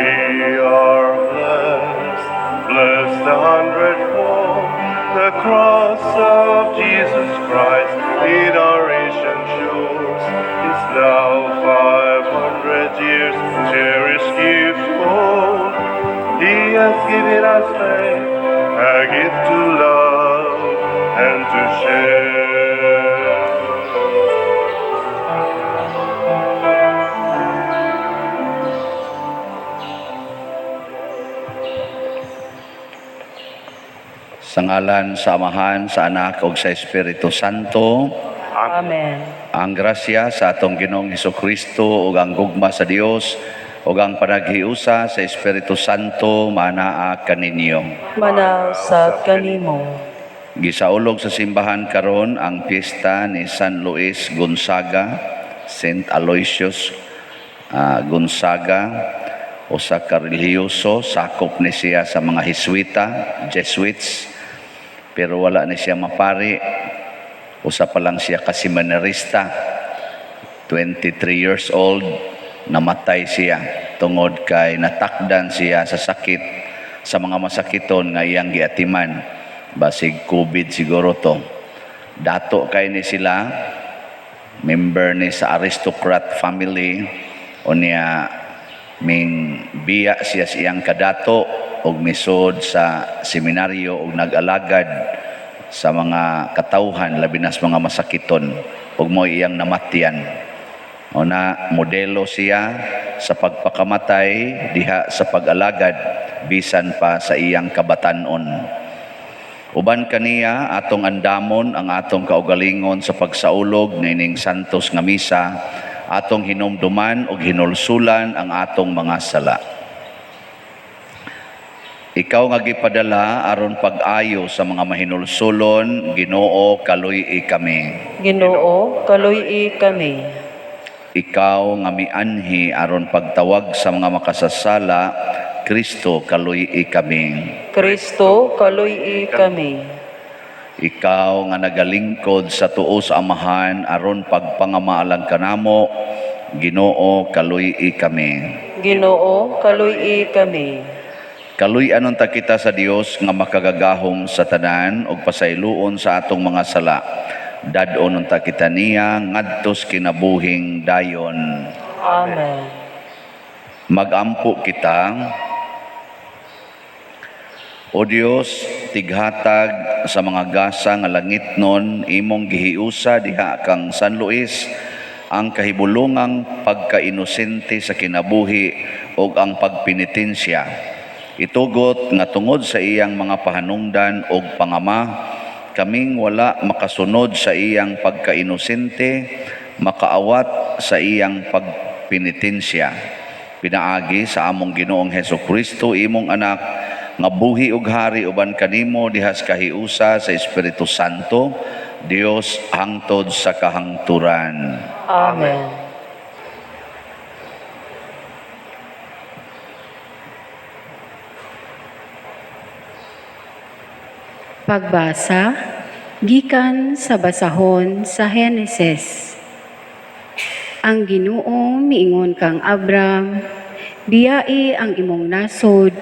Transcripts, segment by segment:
We are blessed, blessed a hundredfold. The cross of Jesus Christ in our ancient shores is now 500 years, cherished gift old. He has given us faith, a gift to love and to share. Sa ngalan sa Amahan, sa Anak ug sa Espiritu Santo, Amen. Ang grasya sa atong Ginoong Hesukristo ug ang gugma sa Dios ug ang panaghiusa sa Espiritu Santo manaa kaninyo. Manaa sad kanimo. Gisaulog sa simbahan karon ang piyesta ni San Luis Gonzaga, Saint Aloysius Gonzaga, usa ka relihiyoso, sakop ni siya sa mga Heswita, Jesuits, pero wala ni siya mapari. Usa pa lang siya ka seminarista. 23 years old, namatay siya tungod kay natakdan siya sa sakit sa mga masakiton nga iyang giatiman. Basig COVID siguro to. Dato kay ni sila, member ni sa aristocrat family, unya ming biya siya sa iyang kadato og misud sa seminaryo og nag-alagad sa mga katawhan, labi na sa mga masakiton, ug mo iyang namatyan. O na modelo siya sa pagpakamatay diha sa pag-alagad bisan pa sa iyang kabatanon. Uban kaniya, atong andamon ang atong kaugalingon sa pagsaulog niining santos nga misa, atong hinumduman ug hinulsulan ang atong mga sala. Ikaw nga gipadala aron pag-ayo sa mga mahinulsulon, Ginoo, kaluy-i kami. Ginoo, kaluy-i kami. Ikaw nga mianhi aron pagtawag sa mga makasasala, Kristo, kaluy-i kami. Kristo, kaluy-i kami. Ikaw nga nagalingkod sa tuo sa Amahan aron pagpangamaalang kanamo, Ginoo, kaluy-i kami. Ginoo, kaluy-i kami. Kaluy-an unta kita sa Dios nga makagagahom sa tanan ug pasayloon sa atong mga sala. Dad-on unta kita niya ngadto sa kinabuhing dayon. Amen. Magampo kita. O Dios, tighatag sa mga gasa nga langitnon, imong gihiusa diha kang San Luis ang kahibulungang pagkainosente sa kinabuhi ug ang pagpenitensya. Itugot nga tungod sa iyang mga pahanungdan ug pangama, kaming wala makasunod sa iyang pagkainosente, makaawat sa iyang pagpenitensya. Pinaagi sa among Ginoong Heso Kristo, imong anak, nga buhi ug hari uban kanimo diha sa kahiusa sa Espiritu Santo, Dios hangtod sa kahangturan. Amen. Pagbasa gikan sa basahon sa Henesis. Ang Ginoo miingon kang Abram, "Biyai ang imong nasod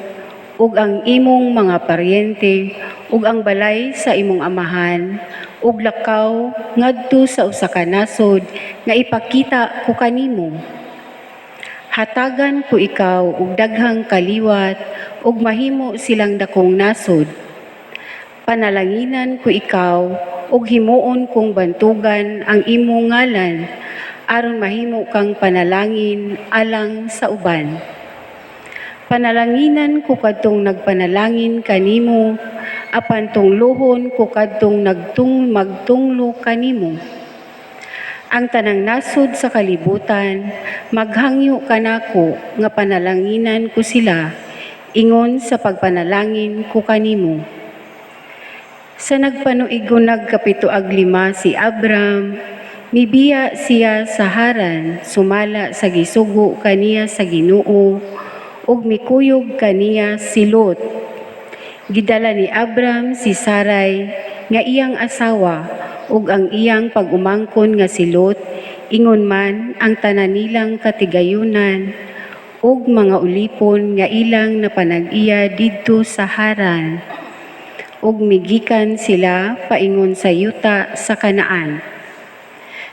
ug ang imong mga paryente ug ang balay sa imong amahan ug lakaw ngadto sa usa ka nasod nga ipakita ko kanimo. Hatagan ko ikaw og daghang kaliwat ug mahimo silang dakong nasod. Panalanginan ko ikaw ug himuon kong bantugan ang imong ngalan aron mahimo kang panalangin alang sa uban. Panalanginan ko kadtong nagpanalangin kanimo, apan tunglohon ko kadtong nagtung magtunglo kanimo. Ang tanang nasod sa kalibutan maghangyo kanako nga panalanginan ko sila ingon sa pagpanalangin ko kanimo." Sa nagpanuigonag 75 si Abram, mibiya siya sa Haran sumala sa gisugo kaniya sa Ginoo ug mikuyog kaniya si Lot. Gidala ni Abram si Sarai nga iyang asawa ug ang iyang pag-umangkon nga si Lot, ingon man ang tanan nilang katigayunan ug mga ulipon nga ilang napanag-iya didto sa Haran. Ug migikan sila paingon sa yuta sa Kanaan.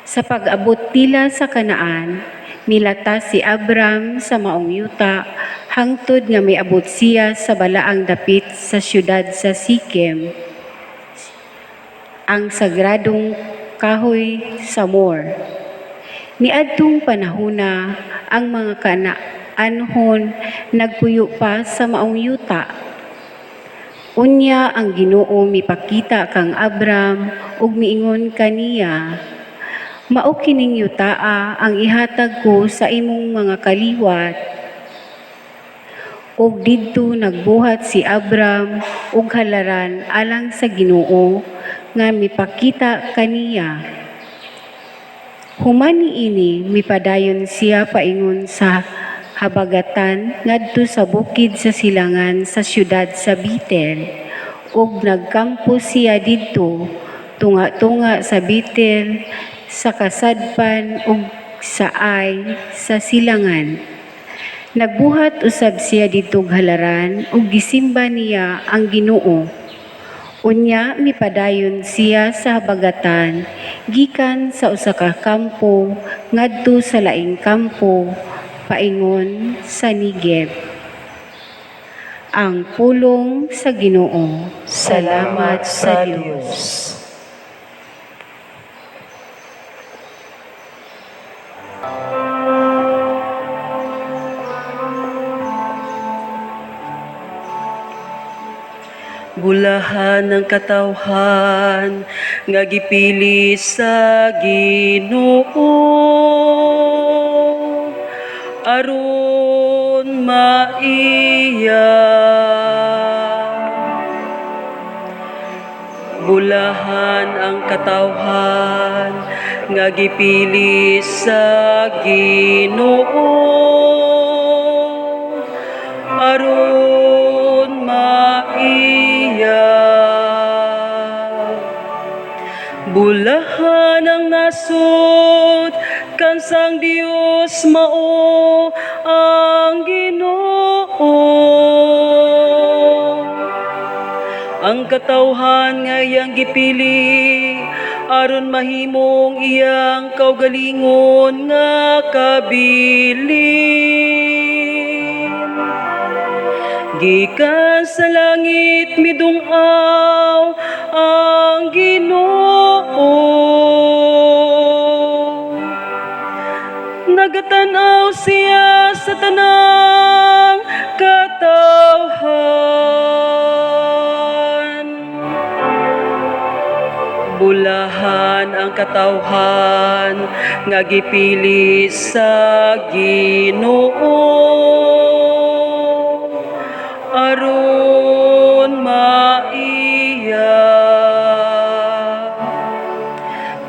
Sa pag-abot nila sa Kanaan, milatas si Abram sa maong yuta hangtod nga miabot siya sa balaang dapit sa siyudad sa Sikem, ang sagradong kahoy sa More. Niadtong panahona, ang mga Kanaanhon nagpuyo pa sa maong yuta. Unya ang Ginoo mipakita kang Abram ug miingon kaniya, "Mao kining yutaa ang ihatag ko sa imong mga kaliwat." Ug didto nagbuhat si Abram og halaran alang sa Ginoo nga mipakita kaniya. Human niini, mipadayon siya paingon sa habagatan ngadto sa bukid sa silangan sa siyudad sa Betel, ug nagkampo siya didto tunga-tunga sa Betel sa kasadpan ug sa Ai sa silangan. Nagbuhat usab siya didto og halaran ug gisimba niya ang Ginoo. Unya mipadayon siya sa habagatan gikan sa usa ka kampo ngadto sa laing kampo paingon sa Negev. Ang pulong sa Ginoo. Salamat sa Dios. Bulahan ang katawhan nga gipili sa Ginoo aron maiya. Bulahan ang katawhan nga gipili sa Ginoo aron maiya. Bulahan ang nasod kansang Dios mao ang Ginoo. Ang katawhan nga iyang gipili aron mahimong iyang kaugalingon nga kabilin. Gikan sa langit midungaw ang Ginoo. Nagatanaw siya sa tanang katawhan. Bulahan ang katawhan nga gipili sa Ginoo aron maiya.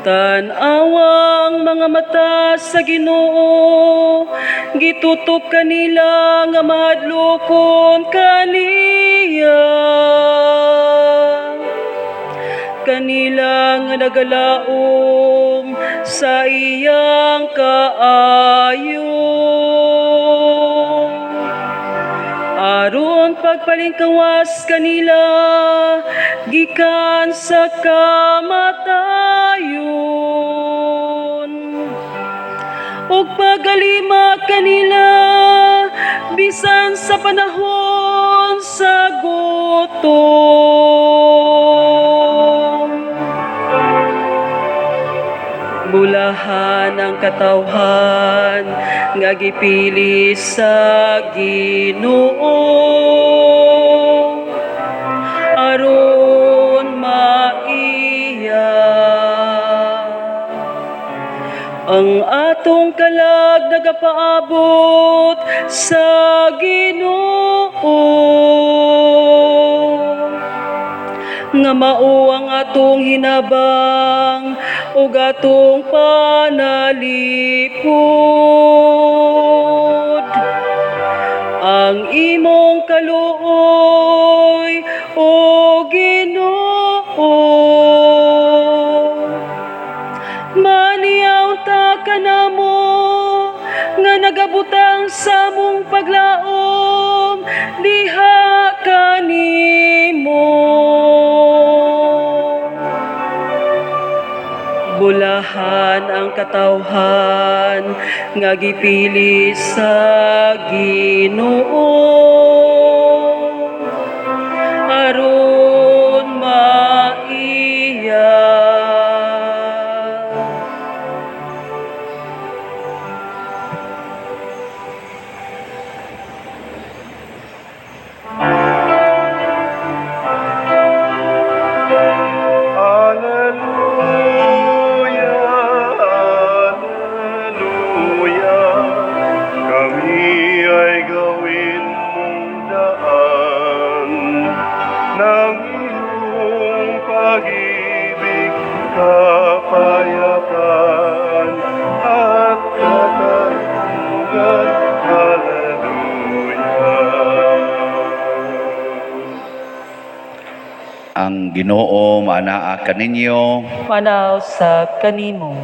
Tan-awa ang mga mata sa Ginoo, gitutok kanila nga mahadlokon kaniya. Kanila nga nagalaom sa iyang kaayo. Aron pagpalingkawas kanila gikan sa kamatayon ug pagalima kanila bisan sa panahon sa gutom. Bulahan ang katawhan nga gipili sa Ginoo aron maiya. Ang atong kalag nagapaabot sa Ginoo nga mao ang atong hinabang ug atong panalipod. Ang imong kaluoy, O Ginoo, maniaw ta kanamo nga nagabutang sa among pag Bulahan ang katawhan nga gipili sa Ginoo aron maiya. Alleluia, Alleluia, kami ay gawin mong daan ng iyong pag-ibig, kapayapaan at katarungan. Alleluia. Ang Ginoo maanaa kaninyo. Manaw sa kanimo.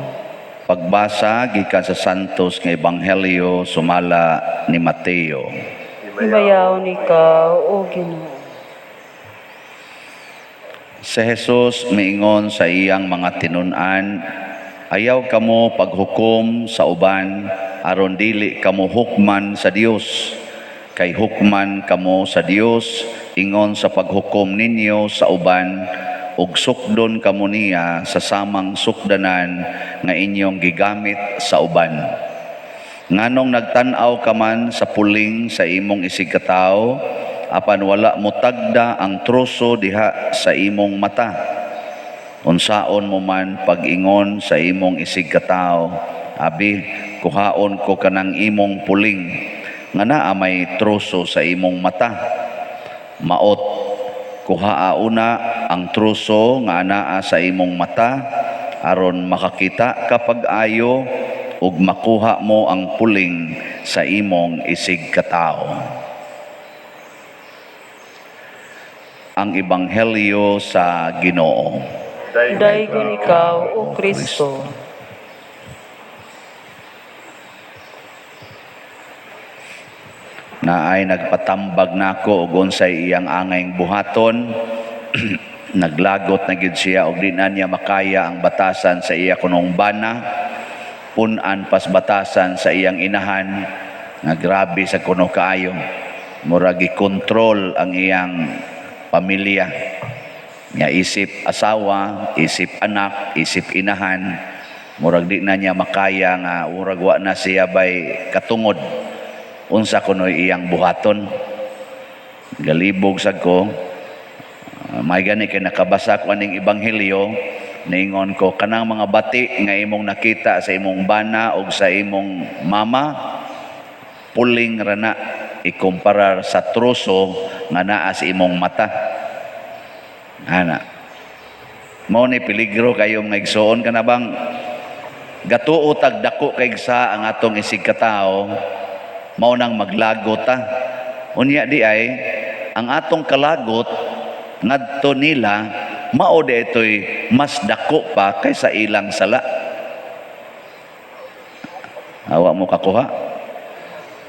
Pagbasa gikan sa Santos nga Ebanghelyo sumala ni Mateo. Himayaon ikaw, O Ginoo. Si Jesus miingon sa iyang mga tinun-an, "Ayaw kamo paghukom sa uban aron dili kamo hukman sa Dios. Kay hukman kamo sa Dios ingon sa paghukom ninyo sa uban, ug sukdon kamo niya sa samang sukdanan nga inyong gigamit sa uban. Nganong nagtan-aw ka man sa puling sa imong isigkatawo, apan wala mo tagda ang troso diha sa imong mata? Unsaon mo man pag-ingon sa imong isigkatawo, 'Abi, kuhaon ko kanang imong puling,' nga naa may troso sa imong mata? Maot, kuhaa una ang troso nga anaa sa imong mata aron makakita ka pag-ayo ug makuha mo ang puling sa imong isigkatawo." Ang Ebanghelyo sa Ginoo. Daygon ikaw, O Kristo. Naay nagpatambag nako og unsay iyang angayng buhaton. Naglagot na gyud siya og di na niya makaya ang batasan sa iya kunong bana, pun-an pas batasan sa iyang inahan, nga grabe sa kuno kaayo, murag gikontrol ang iyang pamilya nga isip asawa, isip anak, isip inahan. Murag di na niya makaya, nga murag wa na siya bay katungod unsa kuno'y iyang buhaton. Galibog sad ko. May gani kay nakabasa ko aning ebanghelyo, niingon ko, kanang mga bati nga imong nakita sa imong bana og sa imong mama, puling ra na ikumparar sa troso nga naa sa imong mata. Ana mao ni peligro kayo, mga igsoon, kana bang gatuo tag dako kay sa ang atong isig katawo, mao nang maglagot ta. Unya di ay ang atong kalagot ngadto nila, mao di ito'y mas dako pa kaysa ilang sala. Awa mo kakuha?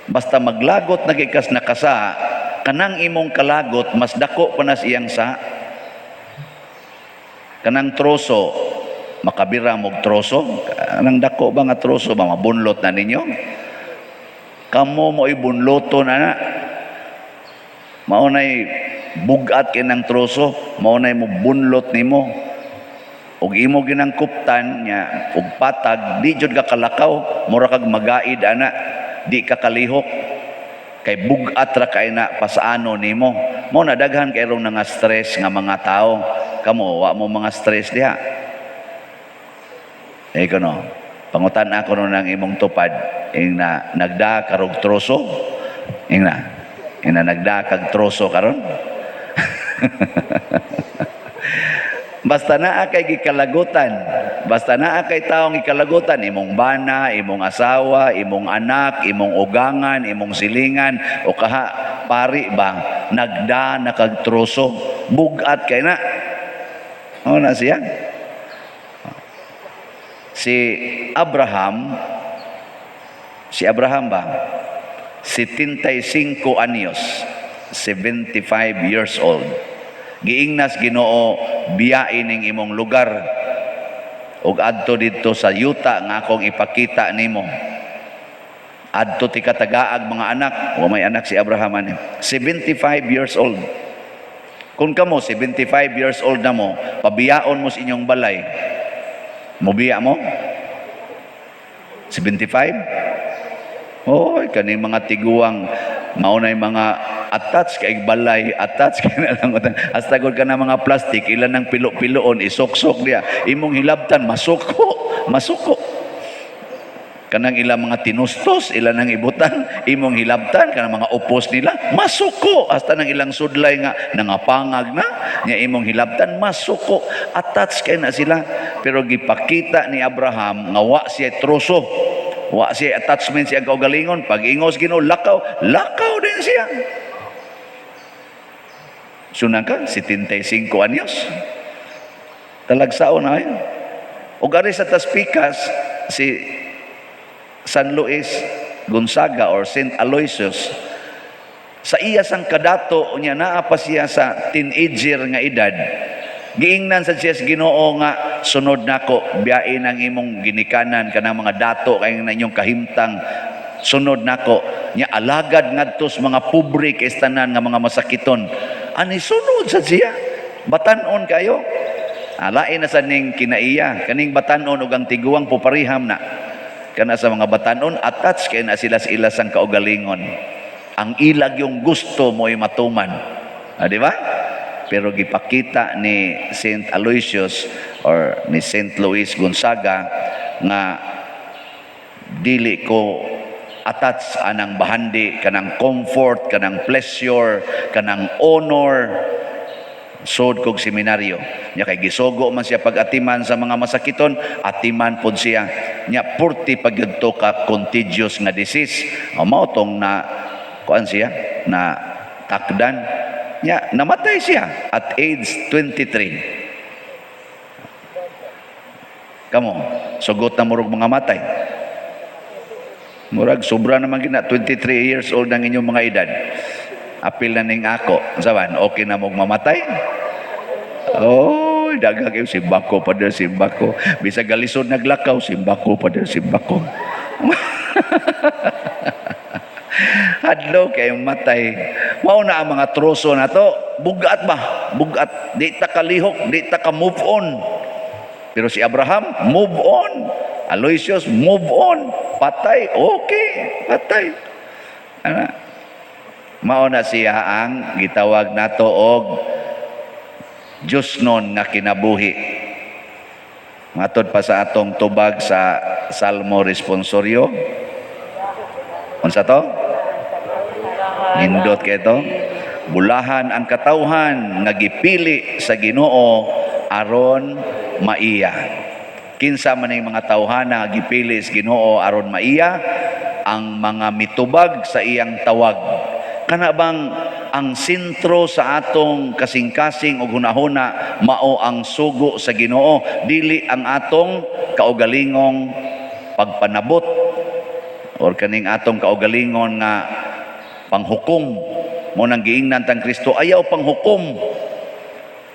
Basta maglagot na gikas nakasa, kanang imong kalagot mas dako pa nas iyang sa. Kanang troso, makabira mog troso, kanang dako ba nga troso ba, mabunlot na ninyo? Kamo mo'y bunloton ana. Mao nay bugat kay ng troso, mao nay mo bunlot nimo. Ug imo ginang kuptan nya ug patag, di jud ka kalakaw, mura kag magaid ana, di ka kalihok. Kay bugat ra kay na pasaano nimo. Mao na daghan kay rong nga stress nga mga tao. Kamo wa mo mga stress diha? Eh kuno, pangutan ako no ng imong tupad, ing na nagda karog troso, ing na nagda kag troso karon. Basta naa kay gikalagutan, basta naa kay taong gikalagutan, imong bana, imong asawa, imong anak, imong ugangan, imong silingan, o kaha pari ba, nagda na kag troso, bugat kay na. O na siya. Si Abraham ba? 75 anyos, 75 years old. Giingnas Ginoo, biyain ning imong lugar. Ug adto didto sa yuta nga akong ipakita nimo. Adto ti katagaag mga anak. Wa may anak si Abraham ani. 75 years old. Kung kamo 75 years old na mo, pabiyaon mo sa inyong balay. Mobiya mo? 75? Oy, kaning mga tiguang mao nay mga attach kay balay, attach kay na lang. Hasta gud ka na mga plastic, ilan ng pilo-piloon, isuksok diya. Imong hilabtan, masuko, masuko. Kanang ilang mga tinustos, ilan ang ibutan, imong hilabtan, kanang mga upos nila, masuko. Hasta nang ilang sudlay nga, nangapangag na, nya imong hilabtan, masuko. Attach kay na sila. Pero gipakita ni Abraham nga wa siya troso. Wa siya attachment siya kaugalingon. Pag ingos Ginoo, lakaw, lakaw din siya. Sunan ka, 75 anyos. Talagsaon na yun. O gari sa taspikas, si San Luis Gonzaga or Saint Aloysius, sa iya sang kadato niya, naa pa siya sa teenager nga edad, giingnan sa siya sa Ginoo nga sunod nako, biyain ang imong ginikanan, kanang mga dato kay na inyong kahimtang, sunod nako nya, alagad ngadto sa mga pobre kay tanan nga mga masakiton ani. Sunod sa siya, batanon kayo. Alain na sa ning kinaiya kaning batanon ug ang tiguang pupariham na. Kana sa mga batanon, attach kay na sila sa ilasang kaugalingon. Ang ilag yung gusto mo'y matuman, ah, di ba? Pero gipakita ni Saint Aloysius or ni Saint Louis Gonzaga nga dili ko attach anang bahandi, kanang comfort, kanang pleasure, kanang honor. Sod kog seminaryo nya kay gisugo man siya pag-atiman sa mga masakiton, atiman pod siya nya. Purti pag to ka contagious nga disease. O mao tong na kuan siya, na takdan nya, namatay siya at age 23. Kamo, sugot na murog mga matay. Murag sobra naman gina 23 years old ang inyong mga edad. Apil na ning ako. Saban, okay na mong mamatay? Oh, daghang kayo, simbako pa der, simbako. Bisag galisod naglakaw, simbako pa der, simbako. Hadlo kay matay. Mao na ang mga troso na to. Bugat ba? Bugat. Di ta kalihok, di ta ka move on. Pero si Abraham, move on. Aloysius, move on. Patay, okay, patay. Ana. Mao na siya ang gitawag nato og Diyos nun nga kinabuhi. Matod pa sa atong tubag sa Salmo Responsorio. Unsa to? Nindot kay to. Bulahan ang katawhan nga gipili sa Ginoo aron maiya. Kinsa man ning mga tawhana nga gipili sa Ginoo aron maiya? Ang mga mitubag sa iyang tawag. Kana bang ang sentro sa atong kasing-kasing ug hunahuna mao ang sugo sa Ginoo, dili ang atong kaugalingong pagpanabot or kaning atong kaugalingon nga panghukom. Mo nang giingnan tang Kristo, ayaw panghukom,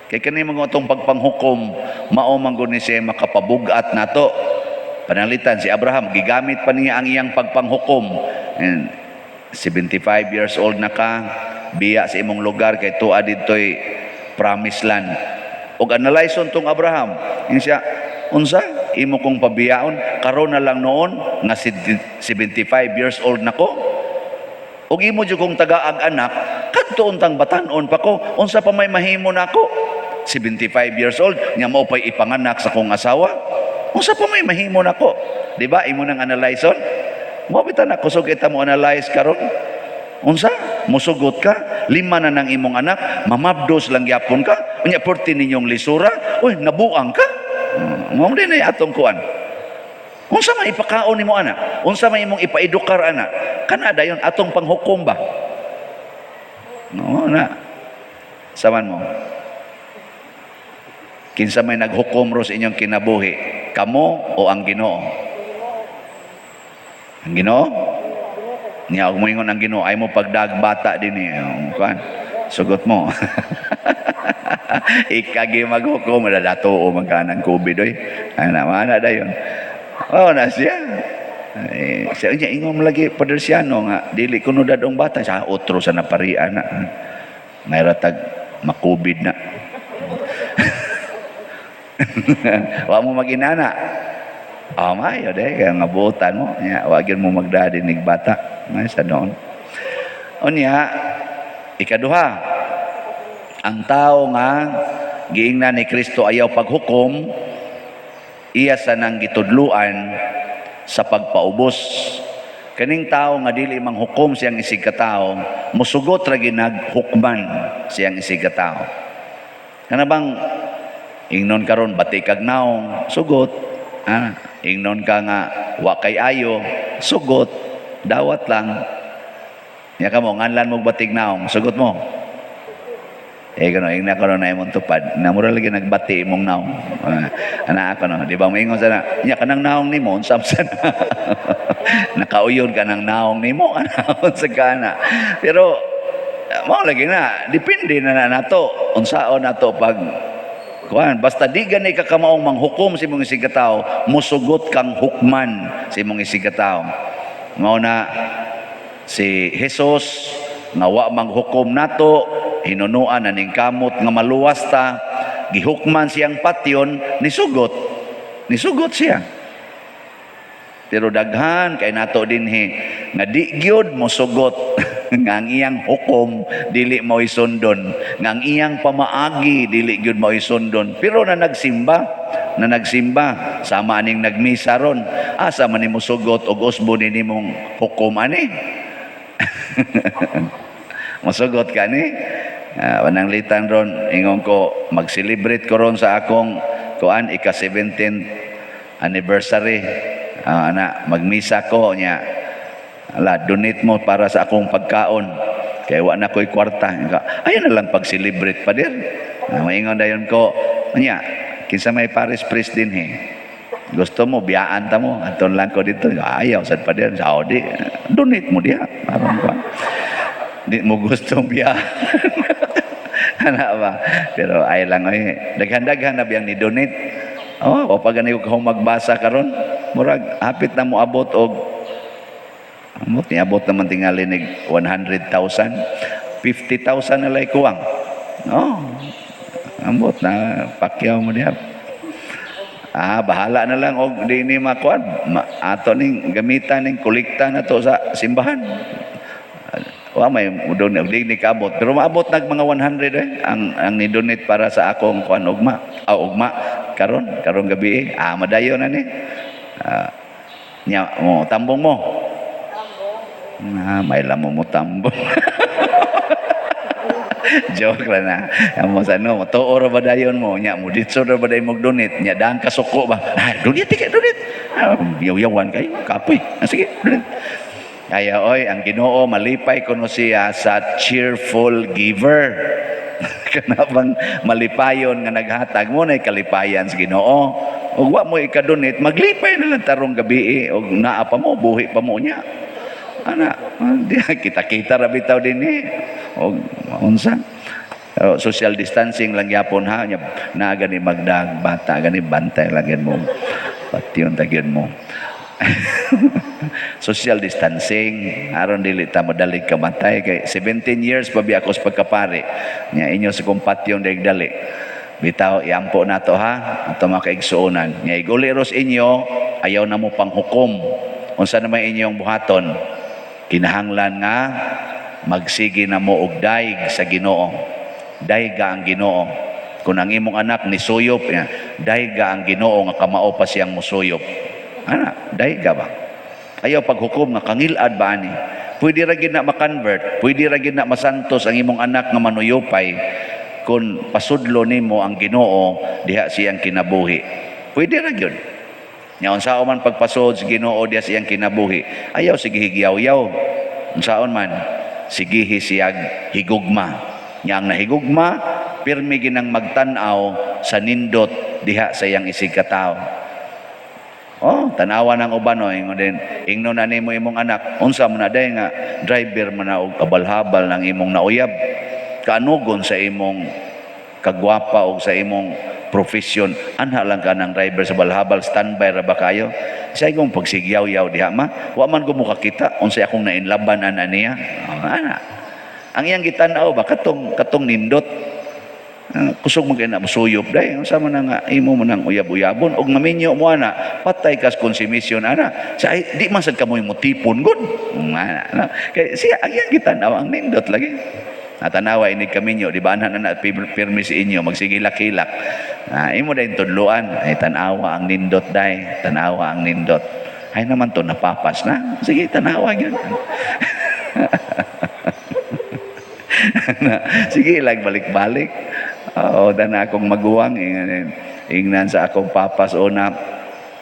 kay kani mga atong pagpanghukom mao man gud ni siya makapabug-at nato. Panalitan si Abraham, gigamit pa niya ang iyang pagpanghukom. And 75 years old na ka, biya sa imong lugar kay tuwa didtoy promised land. Ug analyze tong Abraham, yun siya, unsa imo kong pabiyaon karon na lang noon nga 75 years old na ko? Ug imo jud kong tagaag anak, kadto untang batan-on pa ko, unsa pa may mahimo nako? 75 years old, nya mao pay ipanganak sa kong asawa. Unsa pa may mahimo nako? Di ba imo nang analyze on? Mo bitaw na kusog kita mo analyze karon. Unsa? Musugot ka, lima na nang imong anak, mamabdos lang gyapon ka, unya perti ninyong lisura, uy, nabuang ka. Mao din ay atong kuan. Unsa may ipakaon nimo ana? Unsa may imong ipaedukar ana? Kana dayon atong panghukom ba? No na. Saman mo. Kinsa may naghukom ro sa inyong kinabuhi? Kamo o ang Ginoo? Ang Ginoo? Niya og moingon ang Ginoo ay mo pagdag bata dinhi. Kuan. Sugot mo. Ikagi maghukom, dato o magkanang COVID oy. Ana, mana dayon. Oh, na siya. Eh, siya niya ingon lagi Padre Siano nga dili kuno dadong bata sa otro sa naparian na. May ratag makubid na. Wa mo maginana. Oh, mayo de kaya nga buotan mo. Nya, wa gyud mo magdadi nig bata. May sa noon. Unya, ikaduha, ang tao nga giingnan ni Kristo ayaw paghukom, iya sa nang gitudluan sa pagpaubos. Kaning tao nga dili manghukom siyang isig katao, musugot ra ginaghukman siyang isig katao. Kana bang ingnon karon bati kag naong, sugot. Ah, ingnon ka nga wa kay ayo, sugot. Dawat lang. Nya kamo nganlan mo batig naong, sugot mo. Eh kano ingna ko na imong tupad. Namura lagi nagbati imong naong. Ah, ana ako no, di ba moingon sana, nya kanang naong nimo unsa man na. Nakauyon ka ng naong nimo ana unsa ka na. Pero mao lagi na, depende na na nato unsaon nato pag kuan, basta di gani ka kamaong manghukom sa imong isig katao, musugot kang hukman sa imong isig katao. Mao na si Jesus nga wa manghukom nato, hinunuan na ning kamot nga maluwas ta, gihukman siyang patyon, nisugot. Nisugot siya. Pero daghan kay nato dinhi nga di gyud mosugot nga ang iyang hukom dili mao'y sundon, nga ang iyang pamaagi dili gyud mao'y sundon. Pero na nagsimba sama aning nagmisa ron, asa man nimo sugot og usbo ni nimong hukom ani? Mosugot ka ni? Pananglitan ron, ingon ko, mag-celebrate ko ron sa akong kuan, ika 17th anniversary. Ana, magmisa ko niya. Ala, donate mo para sa akong pagkaon. Kaya wa na ko'y kwarta. Ayun na lang pag-celebrate pa dir. Maingon dayon ko, nya, kinsa may parish priest din he. Gusto mo, biyaan ta mo. Aton lang ko dito. Ayaw, sad pa dir. Saudi, donate mo diha. Aron ko. Di mo gusto biyaan. Ana ba? Pero ay lang oy. Daghan-daghan na biyang ni donate. Oh, o pag gani ko magbasa karon, murag hapit na mo abot og amot ni abot naman tingali nig 100,000. 50,000 na lay kuwang. Oh. Ambot na pakyaw mo diha. Ah, bahala na lang og di ni makuan. Ato ning gamitan ning kolekta na to sa simbahan. Wa may don di ni kaabot, pero maabot nag mga 100 eh ang ni-donate para sa akong kuan ugma. Ah, ugma karon karong gabi eh. Ah, madayon na ni. Ah, nya mo tambong mo. Ah, may lamo mo tambong. Joke lang na. Amo sa ano, tuo ra ba dayon mo? Nya mo ditso ra ba dayon mo donate? Nya dang kasuko ba? Ah, donate kay donate. Ah, yaw-yawan kayo, kapoy. Ah, sige, donate. Kaya oy, ang Ginoo malipay kuno siya sa cheerful giver. Kana bang malipayon nga naghatag mo na kalipayan sa Ginoo. Ug wa mo ika-donate, maglipay na lang tarong gabi eh. Og naa pa mo, buhi pa mo niya. Ana, di kita-kita ra bitaw dinhi. Og unsa? Pero social distancing lang yapon ha nya na gani magdag bata gani bantay lang gyud mo. Patyon ta gyud mo. Social distancing aron dili ta madalig kamatay kay 17 years pa biya ako sa pagkapari nya inyo sa kumpatyon daig dali bitaw iampo nato ha ato mga kaigsuonan nya iguli ros inyo ayaw na mo panghukom. Unsa naman inyong buhaton? Kinahanglan nga magsige na mo og daig sa Ginoo. Daiga ang Ginoo. Kung ang imong anak ni suyop, daiga ang Ginoo nga kamao pa siyang musuyop. Ana, daiga ba? Ayaw paghukom nga kangilad ba ani? Pwede ra gid na ma-convert, pwede ra gid na masantos ang imong anak nga manuyupay kung pasudlo nimo ang Ginoo diha siyang kinabuhi. Pwede ra gyud. Nya unsaon man pagpasod sa Ginoo diha siyang kinabuhi? Ayaw sige higyaw-yaw. Unsaon man? Sigihi siyag higugma. Nya ang nahigugma, pirmi ginang magtan-aw sa nindot diha sa iyang isig katawo. Oh, tanawa ng uban no, ingon din, ingno na nimo imong anak, unsa man na day nga driver man na og abal-habal ng imong nauyab. Kaanugon sa imong kagwapa og sa imong profession, anha lang ka ng driver sa balhabal, standby ra ba kayo? Siya kong pagsigyaw-yaw diha ma, wa man ko makakita unsay akong nainlaban ana niya. Oh, ana. Ang iyang gitan-aw ba katong nindot. Ah, kusog man kay na musuyop day, unsa man na nga imo man ang uyab-uyabon og maminyo mo ana, patay kas konsumisyon ana. Sa ay, di man sad kamoy mo tipon gud. Ana, na. Kay siya ang iyang gitan-aw ang nindot lagi. Natanawa inig kaminyo, di ba, ana na na pirmi si inyo magsigilak-hilak. Ah, imo dayon tudloan, ay tan-awa ang nindot day, tan-awa ang nindot. Ay naman to napapas na. Sige, tanawa gyud. Na, sige lang balik-balik. Oo, dana akong maguwang ingnan, ingnan sa akong papas una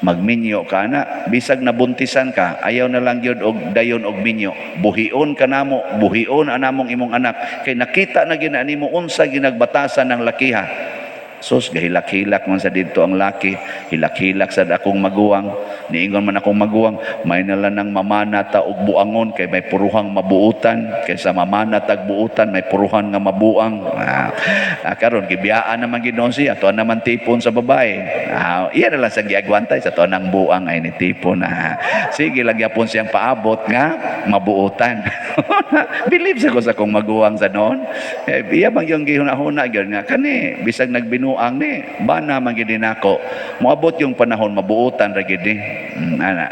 magminyo ka na, bisag nabuntisan ka, ayaw na lang gyud og dayon og minyo, buhion ka namo, buhion anamong imong anak kay nakita na gina nimo unsa ginagbatasan ng lakiha. Sus, gahilak-hilak man sa didto ang laki, hilak-hilak sad akong maguwang. Niingon man akong maguwang, may nala nang mamana ta og buangon kay may puruhang mabuutan, kaysa mamana tag buutan, may puruhan nga mabuang. Karon gibiyaan naman Ginoo siya, tuan naman tipon sa babae. Ah, iya na lang sang giagwantay sa tuan ang buang ay ni tipon. Ah, sige lang gyapon siyang paabot nga mabuutan. Believe sa ko sa akong maguwang sa noon. Eh, iya bang yung gihuna-huna gyud nga kani bisag nagbinuang ni bana man gyud nako. Moabot yung panahon mabuutan ra gyud ni. Ana.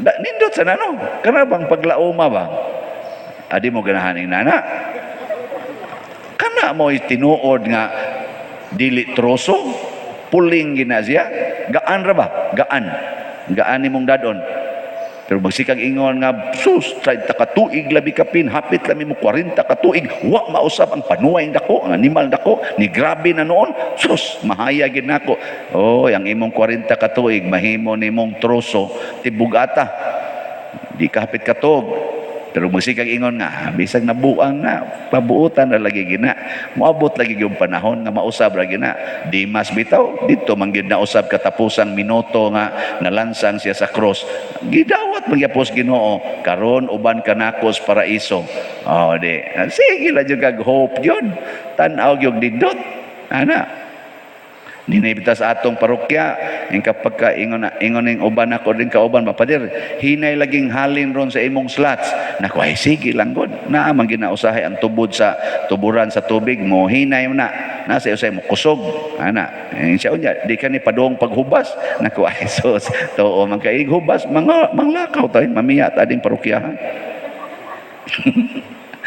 Da, nindot sa nano. Kana bang paglauma ba? Adi mo ganahan ing nana. Kana mo tinuod nga dili troso, puling gina siya. Gaan ra ba? Gaan. Gaan nimong dadon. Pero magsikag ingon nga, sus, 30 ka tuig labi kapin, hapit lami mo 40 ka tuig, wa mausab ang panuway dako, ang animal dako, ni grabe na noon, sus, mahaya gid nako. Oh, ang imong 40 ka tuig, mahimo nimong troso, tibugata. Di ka hapit katog. Pero magsikag ingon nga, ah, bisag nabuang na, pabuutan na lagi gina. Moabot lagi yung panahon nga mausab lagi na. Dimas bitaw, dito man gyud nausab katapusang minuto nga nalansang siya sa cross. Gidawat magyapos Ginoo, karon uban kanako sa paraiso. Oh, di. Sige lang jud kag hope yun. Tan-aw gyud nindot. Ana, Ninibita sa atong parokya, ang kapag ka ingon na ingon ning uban ako din kauban ba, pader, hinay laging halin ron sa imong slots. Nako, ay sige lang god. Naa man ginausahay ang tubod sa tuburan sa tubig mo, hinay mo na. Nasa usay mo kusog. Ana, eh, siya unya, di ka ni padung paghubas. Nako, ay sus, tuo man kay hubas, mga manglakaw tayo, mamiya ta ding parokyahan.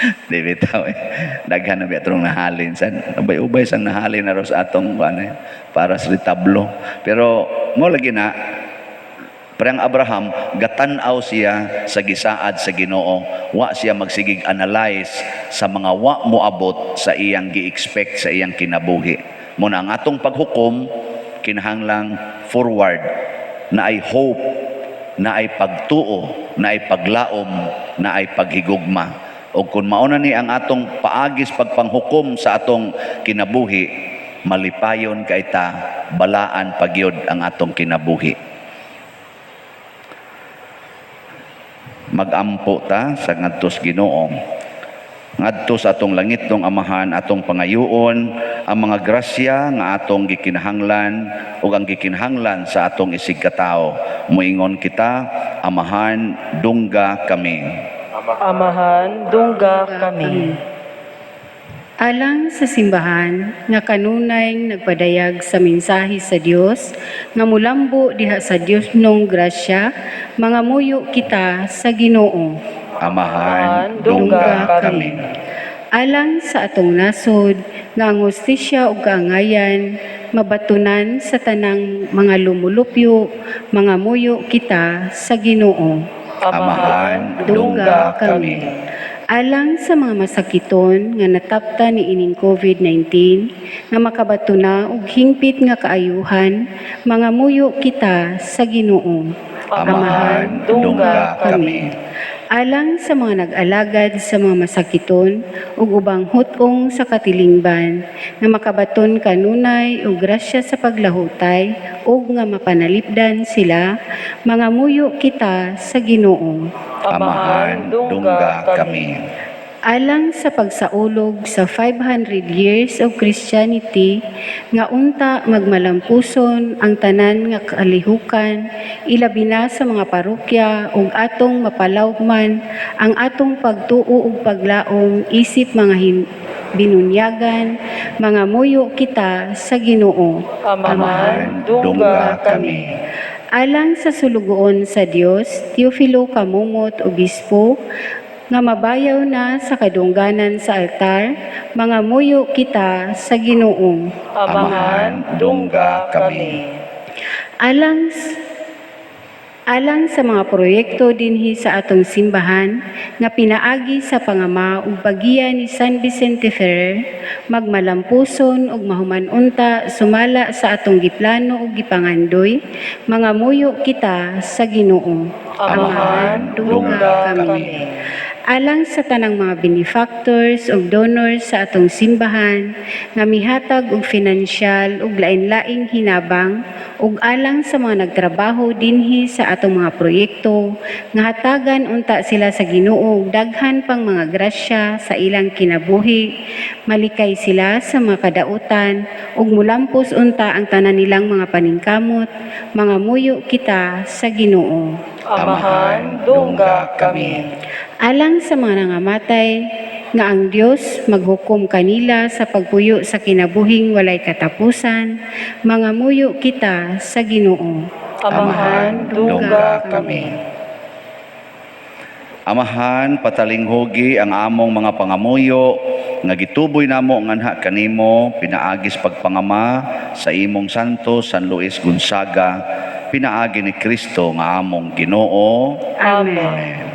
Di bitaw eh. Daghan na biya nahalin san. Ubay-ubay sang nahalin na ro sa atong ano, eh, para sa retablo. Pero mo lagi na parang Abraham gatan-aw siya sa gisaad sa Ginoo. Wa siya magsigig analyze sa mga wa moabot sa iyang gi-expect sa iyang kinabuhi. Muna ang atong paghukom kinahanglang forward na ay hope, na ay pagtuo, na ay paglaom, na ay paghigugma. O kung mauna ni ang atong paagis pagpanghukom sa atong kinabuhi, malipayon kay ta, balaan pagyod ang atong kinabuhi. Magampo ta sa ngadtos Ginoo. Ngadto sa atong langitnong Amahan, atong pangayuon ang mga grasya nga atong gikinahanglan ug ang gikinahanglan sa atong isig katawo. Moingon kita, Amahan, dungga kami. Amahan, dungga kami. Alang sa simbahan nga kanunay nagpadayag sa mensahe sa Dios nga mulambo diha sa Dios nong grasya, mga muyo kita sa Ginoo. Amahan, dungga kami. Alang sa atong nasod nga ang hustisya ug kaangayan mabatunan sa tanang mga lumulupyo, mga muyo kita sa Ginoo. Amahan, dungga kami. Alang sa mga masakiton nga natapta ni ining COVID-19 nga makabato na og hingpit nga kaayuhan, mga muyo kita sa Ginoo. Amahan, dungga kami. Alang sa mga nag-alagad sa mga masakiton ug ubang hutong sa katilingban nga makabaton kanunay og grasya sa paglahutay ug nga mapanalipdan sila, mga muyo kita sa Ginoo. Amahan, dungga kami. Alang sa pagsaulog sa 500 years of Christianity, nga unta magmalampuson ang tanan nga kalihukan, ilabi na sa mga parokya, ug atong mapalawman ang atong pagtuo ug paglaom isip mga binunyagan, mangamuyo kita sa Ginoo. Amahan, dungga kami. Alang sa sulugoon sa Dios, Teofilo Camomot Obispo, nga mabayaw na sa kadungganan sa altar, mangamuyo kita sa Ginoo. Amahan, dungga kami. Alang sa mga proyekto dinhi sa atong simbahan nga pinaagi sa pangama ug paggiya ni San Vicente Ferrer, magmalampuson ug mahuman-unta sumala sa atong giplano ug gipangandoy, mangamuyo kita sa Ginoo. Amahan, dungga kami. Alang sa tanang mga benefactors ug donors sa atong simbahan nga mihatag og finansyal ug lain-laing hinabang, ug alang sa mga nagtrabaho dinhi sa atong mga proyekto, nga hatagan unta sila sa Ginoo og daghan pang mga grasya sa ilang kinabuhi, malikay sila sa mga kadautan ug mulampos unta ang tanan nilang mga paningkamot, mangamuyo kita sa Ginoo. Amahan, dungga kami. Alang sa mga nangamatay, nga ang Dios maghukom kanila sa pagpuyo sa kinabuhing walay katapusan, mangamuyo kita sa Ginoo. Amahan, dungga kami. Amahan, patalinghugi ang among mga pangamuyo nga gituboy namo nganha kanimo pinaagis pagpangama sa imong santo San Luis Gonzaga, pinaagi ni Kristo nga among Ginoo. Amen.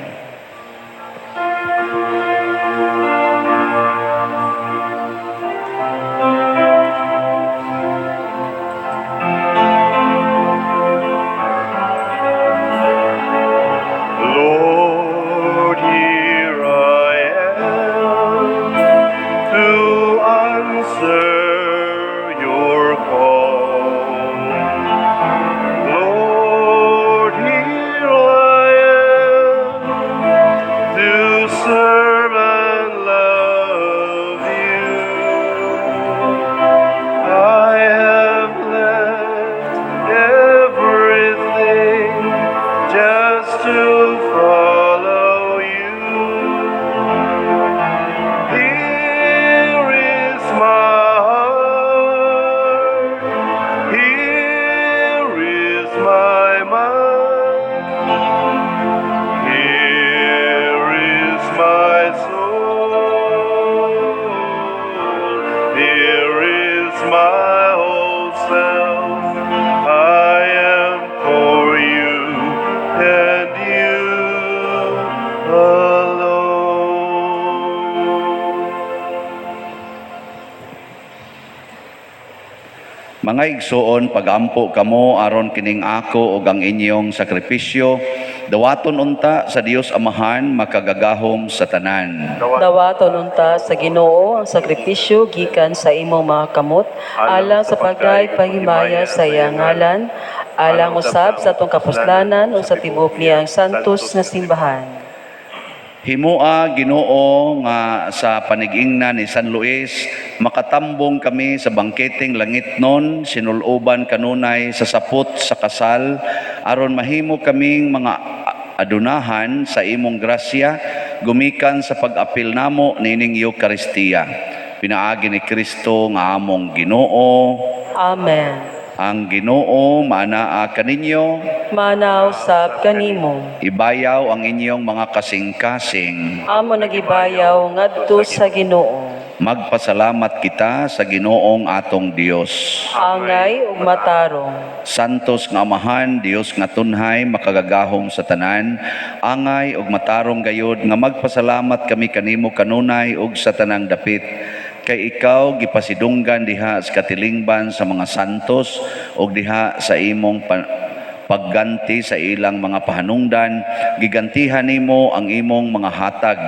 Lord, here I am to answer your call. Lord, here I am to serve and love you. I have left everything just to follow you. Here is my heart, here is my mind, here is my soul, here is my whole self. I am for you and you alone. Mga igsoon, pagampo kamo aron kining ako ug ang inyong sakripisyo dawaton unta sa Dios Amahan makagagahom sa tanan. Dawaton unta sa Ginoo ang sakripisyo gikan sa imong mga kamot, alang sa pagpahimaya sa iyang ngalan, alang usab sa atong kapuslanan ug sa tibuok niyang santos nga simbahan. Himua, Ginoo, nga sa panigingna ni San Luis makatambong kami sa bangketeng langitnon sinuloban kanunay sa sapot sa kasal, aron mahimo kaming mga adunahan sa imong grasya gumikan sa pag-apil namo nining Eukaristiya, pinaagi ni Kristo nga among Ginoo. Amen. Ang Ginoo maanaa kaninyo. Manaw sab kanimo. Ibayaw ang inyong mga kasing-kasing. Amo nagibayaw ngadto sa Ginoo. Magpasalamat kita sa Ginoong atong Dios. Angay ug matarong. Santos nga Amahan, Dios nga tunhay, makagagahom sa tanan, angay ug matarong gayod nga magpasalamat kami kanimo kanunay ug sa tanang dapit. Kay ikaw gipasidunggan diha sa katilingban sa mga santos ug diha sa imong pagganti sa ilang mga pahanungdan, gigantihan nimo ang imong mga hatag.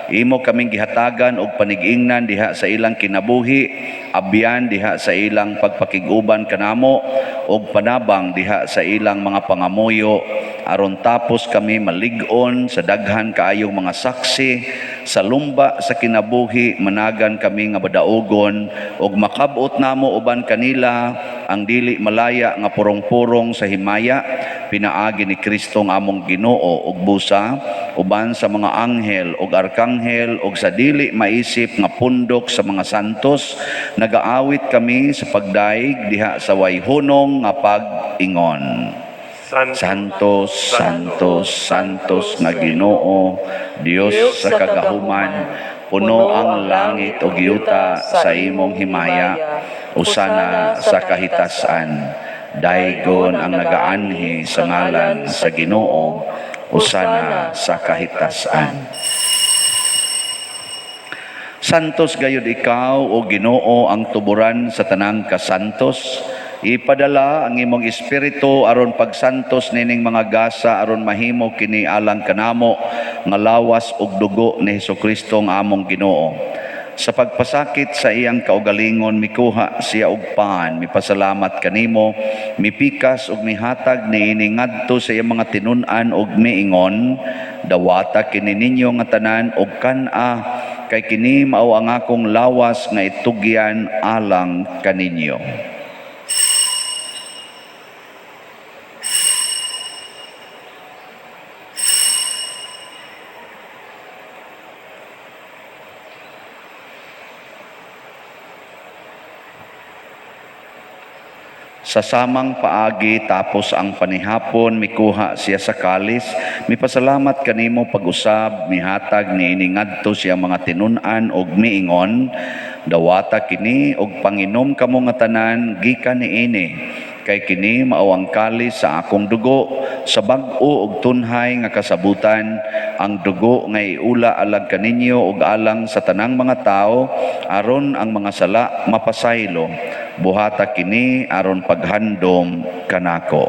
Imo kaming gihatagan og panigingnan diha sa ilang kinabuhi, abyan diha sa ilang pagpakig-uban kanamo og panabang diha sa ilang mga pangamuyo, aron tapos kami malig-on sa daghan kaayong mga saksi. Sa lumba sa kinabuhi, managan kami nga badaugon ug makab-ot namo uban kanila ang dili malaya nga purong-purong sa himaya, pinaagi ni Kristo nga among Ginoo. Ug busa uban sa mga anghel ug arkanghel ug sa dili maisip nga pundok sa mga santos, nagaawit kami sa pagdaig diha sa way hunong nga pag-ingon. Santo, Santos, Santos, Santos nga Ginoo, Dios sa kagahuman, puno ang langit ug yuta sa imong himaya. Usana sa kahitasan. Daygon ang nagaanhi sa ngalan sa Ginoo. Usana sa kahitasan. Santos gayud ikaw, o Ginoo, ang tuburan sa tanang kasantos. Ipadala ang imong espiritu aron pagsantos nining mga gasa, aron mahimo kini alang kanamo nga lawas ug dugo ni Hesukristo nga among Ginoo. Sa pagpasakit sa iyang kaugalingon, mikuha siya og pan, mipasalamat kanimo, mipikas ug mihatag niini ngadto sa iyang mga tinun-an ug miingon, "Dawata kini ninyo nga tanan ug kan-a, kay kini mao ang akong lawas nga itugyan alang kaninyo." Sa samang paagi, tapos ang panihapon, mikuha siya sa kalis, mipasalamat kanimo pag-usab, mihatag niini ngadto sa iyang mga tinun-an ug miingon, "Dawata kini ug panginom kamo nga tanan gikan niini, kay kini mao ang kalis sa akong dugo sa bag-o ug tunhay nga kasabutan, ang dugo nga iula alang kaninyo ug alang sa tanang mga tawo aron ang mga sala mapasaylo. Buhata kini aron paghandom kanako."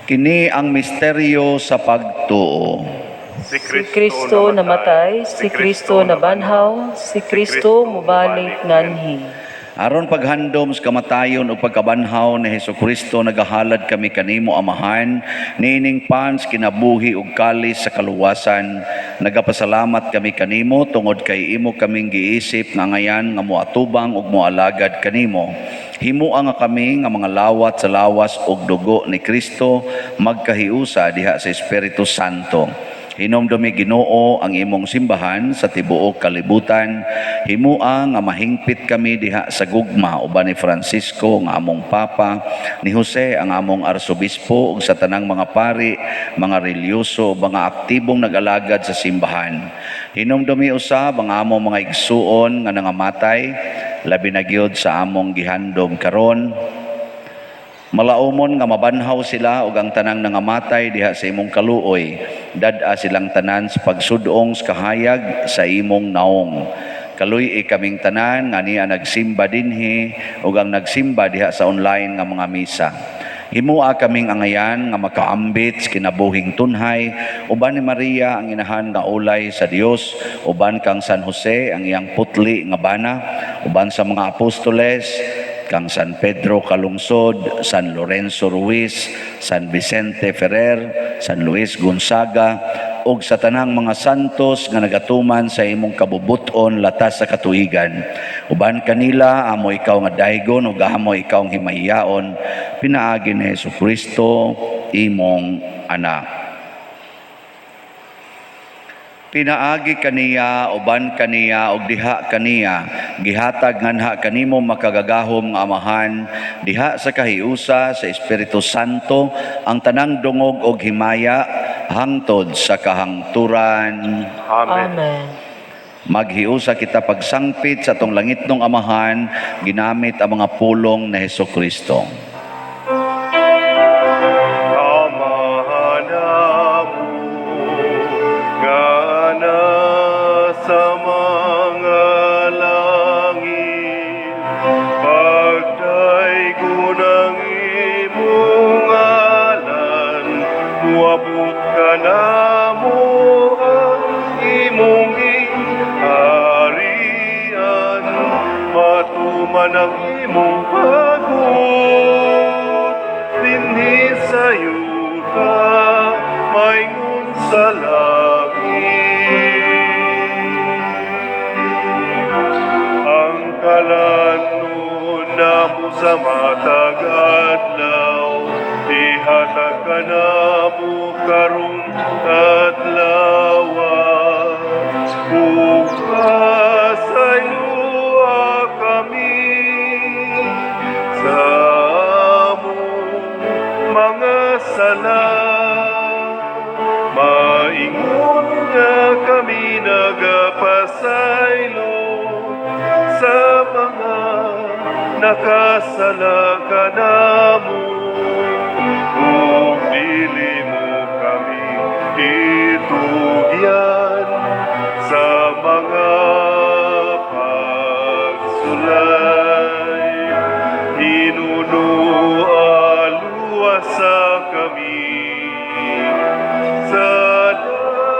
Kini ang misteryo sa pagtuo. Si Si Kristo namatay, si Kristo nabanhaw, si Kristo mubalik nganhi. Aron paghandom sa kamatayon o pagkabanhaw ni Hesukristo, nagahalad kami kanimo, Amahan, niining pan sa kinabuhi ug kalis sa kaluwasan. Nagapasalamat kami kanimo tungod kay imo kaming giisip nga angayan nga moatubang ug moalagad kanimo. Himoa nga kami nga mga lawat sa lawas ug dugo ni Kristo magkahiusa diha sa Espiritu Santo. Hinomdumi, Ginoo, ang imong simbahan sa tibuok kalibutan. Himua nga mahingpit kami diha sa gugma uban ni Francisco nga among Papa, ni Jose ang among Arsobispo ug sa tanang mga pari, mga relihiyoso, mga aktibong nag-alagad sa simbahan. Hinomdumi usab ang among mga igsuon nga nangamatay, labi na gyud sa among gihandom karon. Malaumon nga mabanhaw sila ug ang tanang nangamatay diha sa imong kaluoy. Dad-a silang tanan sa pagsudong sa kahayag sa imong naong. Kaluy-i kaming tanan nga niya nagsimba dinhi ug ang nagsimba diha sa online nga mga misa. Himua kaming angayan nga makaambit sa kinabuhing tunhay uban ni Maria ang inahan nga ulay sa Dios, uban kang San Jose ang iyang putli nga bana, uban sa mga apostoles, kang San Pedro Calungsod, San Lorenzo Ruiz, San Vicente Ferrer, San Luis Gonzaga, ug sa tanang mga santos nga nagatuman sa imong kabubuton latas sa katuigan. Uban kanila, amo ikaw nga daygon ug amo ikaw ang himayaon, pinaagi ni Hesukristo, imong anak. Pinaagi kaniya, uban kaniya, ug diha kaniya, gihatag nganha kanimo, makagagahom nga Amahan, diha sa kahiusa sa Espiritu Santo, ang tanang dungog og himaya hangtod sa kahangturan. Amen. Amen. Maghiusa kita pagsangpit sa atong langitnong Amahan ginamit ang mga pulong ni Hesukristo. Amahan namo nga nasa mga langit, pagdaygon ang imong ngalan, muabot ka na. Nakasala kanamo, ug dili mo kami itugyan sa mga pagsulay. Hinunua, luwasa kami sa dautan.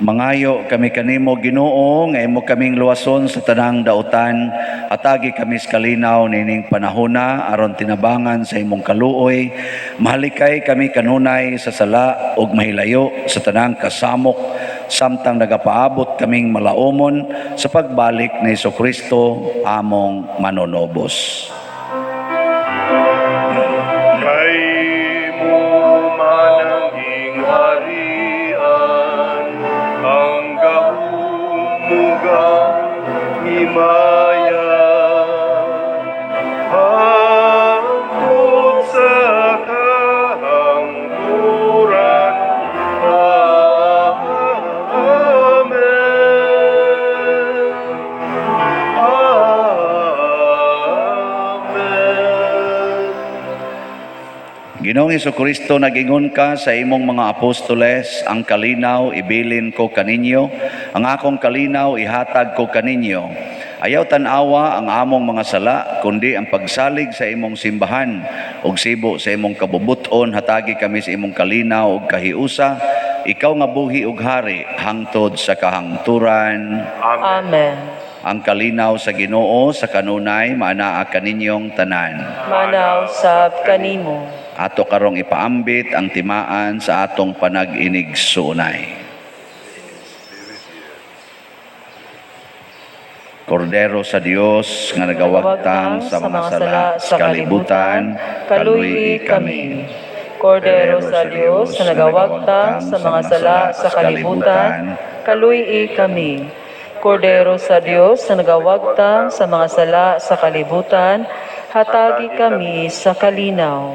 Mangayo kami kanimo, Ginoo, nga imo kaming luwason sa tanang dautan. Hatagi kami sa kalinaw nining panahona aron tinabangan sa imong kaluoy mahalikay kami kanunay sa sala ug mahilayo sa tanang kasamok samtang nagapaabot kaming malaumon sa pagbalik ni Kristo among manunobos. Kay imo man ang gingharian, ang gahom ug ang himaya, hangtod sa kahangturan. Amen. Amen. Ginoong Kristo, nagingon ka sa imong mga apostoles, "Ang kalinaw ibilin ko kaninyo, ang akong kalinaw ihatag ko kaninyo. Ayaw tan-awa ang among mga sala, kundi ang pagsalig sa imong simbahan, ug sibo sa imong kabubuton, hatagi kami sa imong kalinaw ug kahiusa, ikaw nga buhi ug hari hangtod sa kahangturan." Amen. Amen. Ang kalinaw sa Ginoo sa kanunay maanaa kaninyong tanan. Maanaa usab kanimo. Ato karong ipaambit ang timaan sa atong panag-inigsuonay. Kordero sa Dios nga nagawagtang sa mga sala sa kalibutan, kaluy kami. Kordero sa Dios nga nagawagtang sa mga sala sa kalibutan, kaluy kami. Kordero sa Dios nga nagawagtang sa mga sala sa kalibutan, hatagi kami sa kalinaw.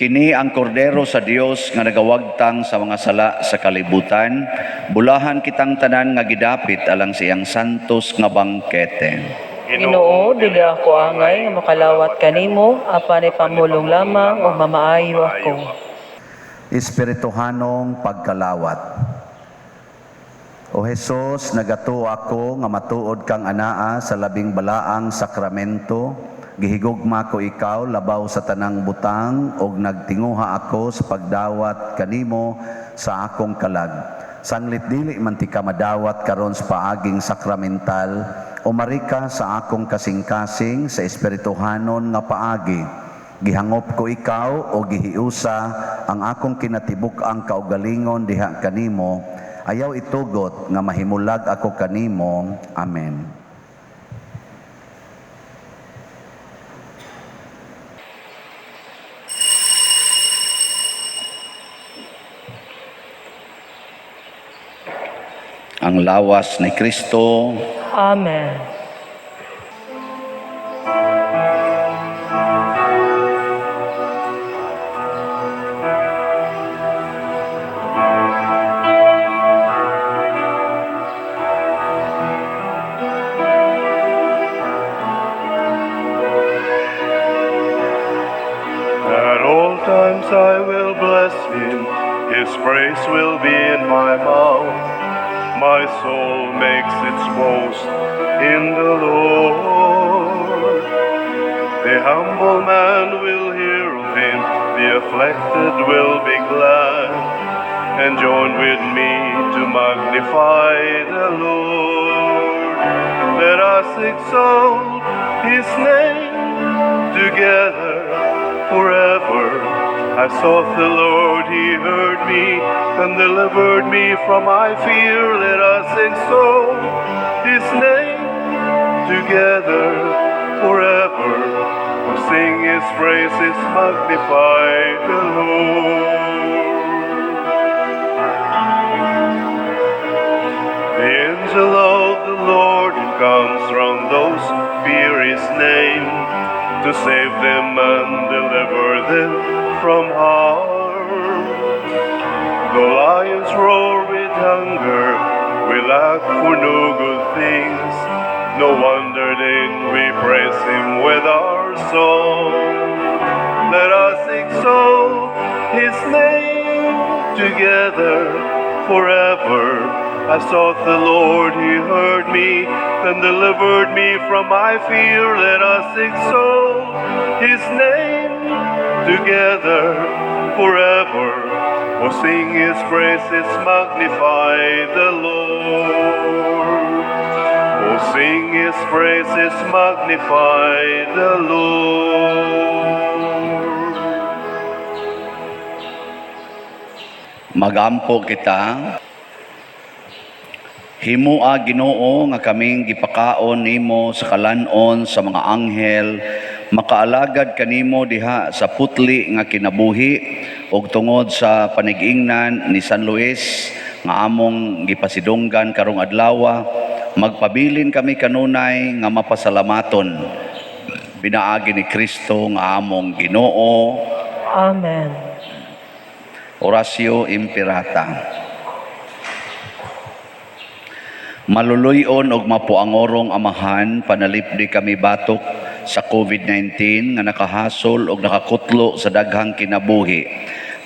Kini ang Kordero sa Dios nga nagawagtang sa mga sala sa kalibutan. Bulahan kitang tanan nga gidapit alang sa iyang santos nga bangkete. Ginoo, dili ako angay nga makalawat kanimo, apan ipamulong lamang ug mamaayo ako. Espirituhanong pagkalawat. O Hesus, nagatuo ako nga matuod kang anaa sa labing balaang sakramento. Gihigugma ko ikaw labaw sa tanang butang ug nagtinguha ako sa pagdawat kanimo sa akong kalag. Sanglit dili man tika madawat karon sa paaging sakramental, umari ka sa akong kasing-kasing sa espirituhanon nga paagi. Gihangop ko ikaw o gihiusa ang akong kinatibuk-ang kaugalingon diha kanimo. Ayaw itugot nga mahimulag ako kanimo. Amen. Ang lawas ni Kristo. Amen. At all times I will bless him, his praise will be in my mouth. My soul makes its boast in the Lord. The humble man will hear of him, the afflicted will be glad, and join with me to magnify the Lord. Let us exalt his name together forever. I sought the Lord, he heard me and delivered me from my fear. Let us exalt his name together forever. Oh, sing his praises, magnify the Lord. The angel of the Lord comes round those who fear his name to save them and deliver them from harm. The lions roar. lack for no good things. No wonder then we praise Him with our song. Let us exalt His name together forever. I sought the Lord, He heard me, then delivered me from my fear. Let us exalt His name together forever. Oh, sing His praises, magnify the Lord. Oh, sing His praises, magnify the Lord. Magampo kita. Himua, Ginoo, nga kaming gipakaon nimo sa kalan-on sa mga anghel makaalagad kanimo diha sa putli nga kinabuhi ug tungod sa panigingnan ni San Luis nga among gipasidunggan karong adlaw, magpabilin kami kanunay nga mapasalamaton pinaagi ni Kristo nga among Ginoo. Amen. Oratio Imperata. Maluluy-on og mapuangorong Amahan, panalipdi kami batok sa COVID-19 nga nakahasol og nakakutlo sa daghang kinabuhi.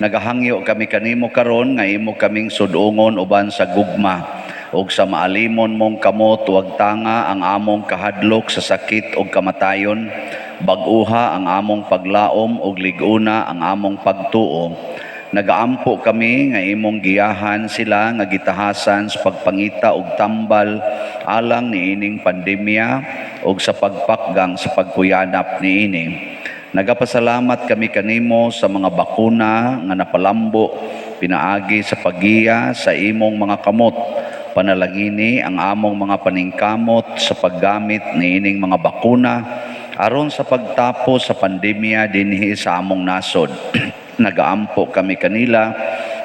Nagahangyo kami kanimo karon nga imo kaming sudungon uban sa gugma ug sa maalimon mong kamot wagtanga ang among kahadlok sa sakit ug kamatayon, bag-uha ang among paglaom ug lig-una ang among pagtuo. Nagaampo kami nga imong giyahan sila nga gitahasan sa pagpangita og tambal alang niining pandemya ug sa pagpakgang sa pagkuyanap niini. Nagapasalamat kami kanimo sa mga bakuna nga napalambo pinaagi sa paggiya sa imong mga kamot. Panalangini ang among mga paningkamot sa paggamit niining mga bakuna aron sa pagtapos sa pandemya dinhi sa among nasod. Nagaampo kami kanila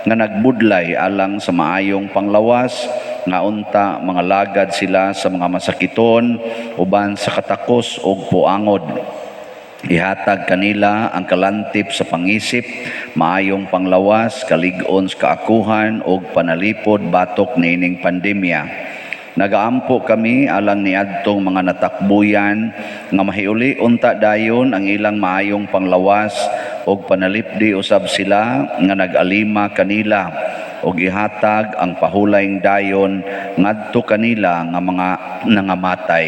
nga nagbudlay alang sa maayong panglawas, nga unta mga lagad sila sa mga masakiton uban sa katakos og puangod. Ihatag kanila ang kalantip sa pangisip, maayong panglawas, kalig-on sa kaakuhan ug panalipod batok niining pandemya. Nagaampo kami alang niadtong mga natakbuyan nga mahiuli unta dayon ang ilang maayong panglawas ug panalipdi usab sila nga nag-alima kanila ug ihatag ang pahulayng dayon ngadto kanila nga mga nangamatay.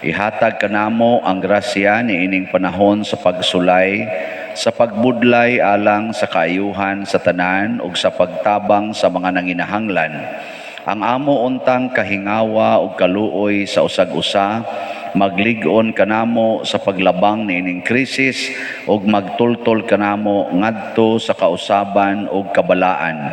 Ihatag kanamo ang grasya niining panahon sa pagsulay, sa pagbudlay alang sa kaayuhan sa tanan ug sa pagtabang sa mga nanginahanglan. Ang amo untang kahingawa ug kaluoy sa usag-usa maglig-on kanamo sa paglabang niining krisis ug magtultol kanamo ngadto sa kausaban ug kabalaan.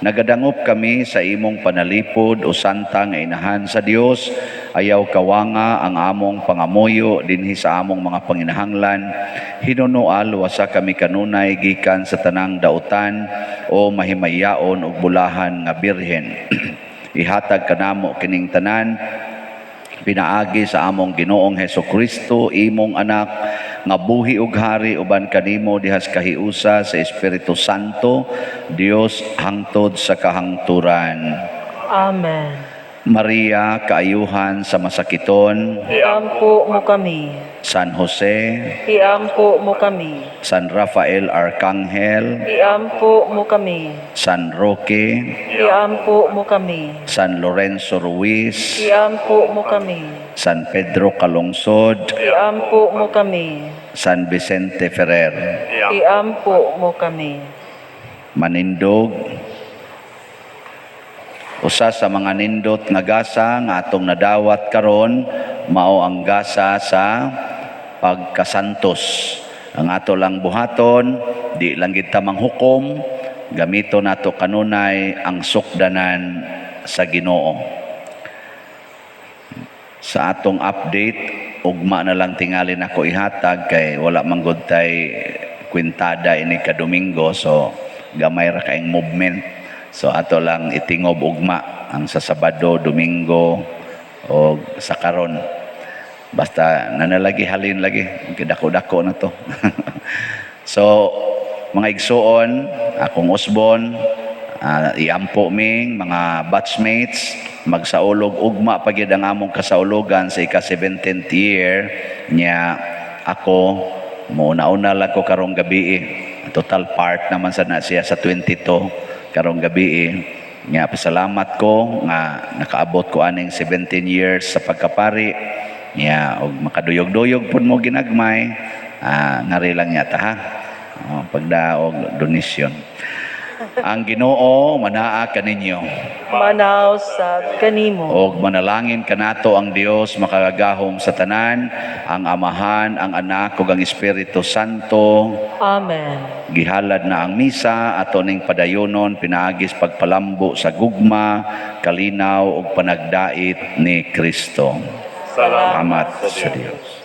Nagadangop kami sa imong panalipod, o Santa nga Inahan sa Dios. Ayaw kawanga ang among pangamuyo dinhi sa among mga panginahanglan. Hinunoa luwasa kami kanunay gikan sa tanang dautan, o mahimayaon ug bulahan nga Birhen. Ihatag kanamo kining tanan pinaagi sa among Ginoong Heso Kristo, imong anak, nga buhi ug hari uban kanimo dihas kahiusa sa Espiritu Santo, Dios hangtod sa kahangturan. Amen. Maria, kaayuhan sa masakiton, Iampo mo kami. San Jose, Iampo mo kami. San Rafael Arcangel, Iampo mo kami. San Roque, Iampo mo kami. San Lorenzo Ruiz, Iampo mo kami. San Pedro Calungsod, Iampo mo kami. San Vicente Ferrer. Iampo mo kami. Manindog. Usa sa mga nindot nga gasa nga atong nadawat karon mao ang gasa sa pagkasantos. Ang ato lang buhaton, di lang kita manghukom, gamito nato kanunay ang sukdanan sa Ginoo. Sa atong update, ugma na lang tingali nako ihatag kay wala man gud tay kwintada ini ka Domingo, so gamay ra kaayong movement. So ato lang itingob ugma ang sa Sabado, Domingo o sa karon. Basta nanalagi halin lagi, dako-dako na to. So mga igsuon, akong usbon, iampo ming mga batchmates. Magsaulog ugma pa gyud ang among kasaulogan sa ika 17th year niya. Ako mo una lang ko karong gabi. Total part naman sa na siya sa 22 karong gabi. Nga pasalamat ko nga nakaabot ko aning 17 years sa pagkapari niya og makaduyog-duyog pud mo ginagmay. Ngari lang yata ha. Oh, pagdaog donasyon. Ang Ginoo manaa kaninyo. Manaw sa kanimo. Og manalangin kanato ang Dios makagagahom sa tanan, ang Amahan, ang Anak ug ang Espiritu Santo. Amen. Gihalad na ang misa, ato ning padayonon pinaagis pagpalambo sa gugma, kalinaw ug panagdait ni Kristo. Salamat Salamat sa sa Dios. Dios.